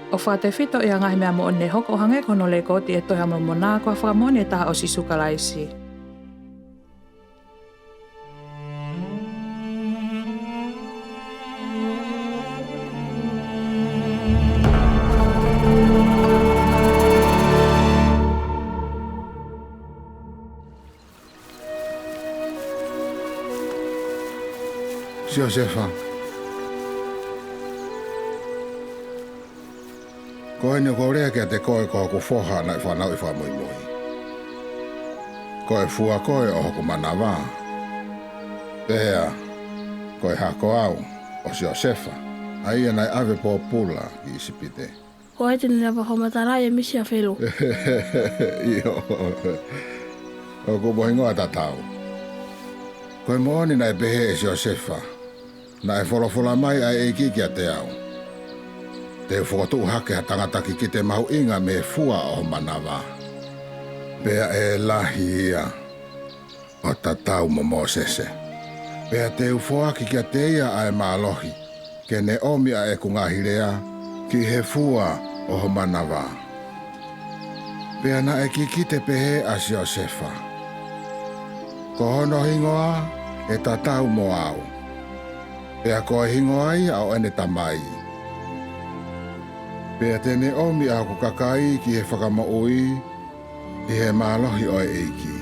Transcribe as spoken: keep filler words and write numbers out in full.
ʻOku fakatefito ʻi he ngaahi meʻa moʻoni ne hoko ʻo hangē ko hono lekooti ʻi he Tohi ʻa Molomoná, ko ha fakamoʻoni ʻe taha ʻo Sīsū Kalaisi. Siosefa, ko ʻeni ʻoku ou lea kiate koe ko hoku foha naʻe fanauʻi fakamuimui. Ko e fua koe ʻo hoku manavá. Pea, ko e hako au, ʻo Siosefa, ʻa ia naʻe ʻave pōpula ki ʻIsipité. Ko ʻeni te ne lava fakamatalaʻi e misi ʻa Felo. ʻIo. ʻOku mo hingoa tatau. Ko e moʻoni naʻe pehē ʻe Siosefa, naʻe folofola mai ʻa e ʻEikí kiate au, te u fokotuʻu hake ha tangata kikite mahuʻinga mei he fua ʻo ho manavá. Pea ʻe lahi ia ʻo tatau mo Mōsese. Pea te u foaki kiate ia ʻa e mālohi, ke ne ʻomi ʻa ʻeku ngaahi leá ki he fua ʻo ho manavá. Pea naʻe kikite pehē ʻa Siosefa. Ko hono hingoá ʻe tatau mo au. Pea ko e hingoa ia ʻo ʻene tamaí. Pea te ne ʻomi ʻa hoku kakaí ki he fakamoʻuí ʻi he mālohi ʻo e ʻEikí.